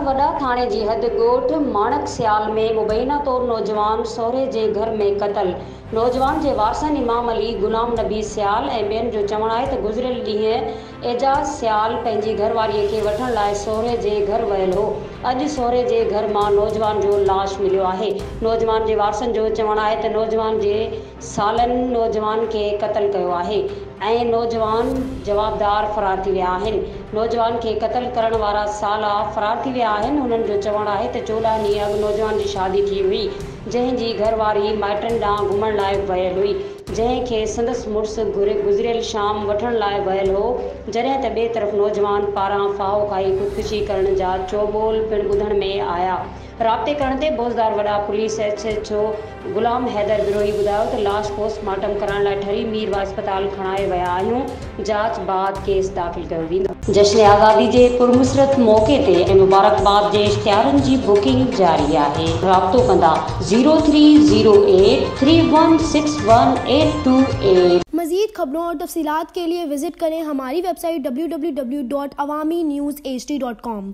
وڏا ٿاڻي جي حد ڳوٺ ماڻڪ سيال ۾ مبينا طور نوجوان سهري جي گهر ۾ قتل، نوجوان جي وارثن امام علي، غلام نبي سيال ۽ ٻين جو چوڻ آهي ته گذريل ڏينهن اعجاز سيال پنهنجي گهرواريء کي وٺڻ لاء سهري جي گهر ويل هو، اڄ سهري جي گهر مان نوجوان جو لاش مليو آهي، نوجوان جي وارثن جو چوڻ آهي ته نوجوان جي سالن نوجوان کي قتل ڪيو آهي ۽ نوجوان جوابدار فرار ٿي ويا آهن، نوجوان کي قتل ڪرڻ وارا سالا فرار ٿي ويا آهن، هنن جو چوڻ آهي ته 14 ڏينهن اڳ نوجوان جي شادي ٿي هئي، جنهن جي گهر واري مائٽن ڏانهن گهمڻ لاء ويل هئي، جنهن کي سندس مڙس گذريل شام وٺڻ لاء ويل هو، جڏهن ته ٻئي طرف نوجوان پاران ڦاهو کائي خودڪشي ڪرڻ جا چوٻول پڻ ٻڌڻ ۾ آيا. رابطي ڪرڻ تي بوزدار وڏا police S H O Ghulam Haider Brohi ٻڌايو ته لاش پوسٽ مارٽم ڪرائڻ لاء ٺري ميرواهه اسپتال کڻائي ويا آهيون، جاچ بعد ڪيس داخل ڪيو ويندو. جشن آزادي جي پرمسرت موقعي تي ۽ مبارڪباد جي اشتهارن جي بڪنگ جاري آهي، رابطو ڪندا zero three zero eight three one six one eight two eight. मज़ीद खबरों और तफसीलात के लिए विज़िट करें हमारी वेबसाइट www.awamiNewsHD.com।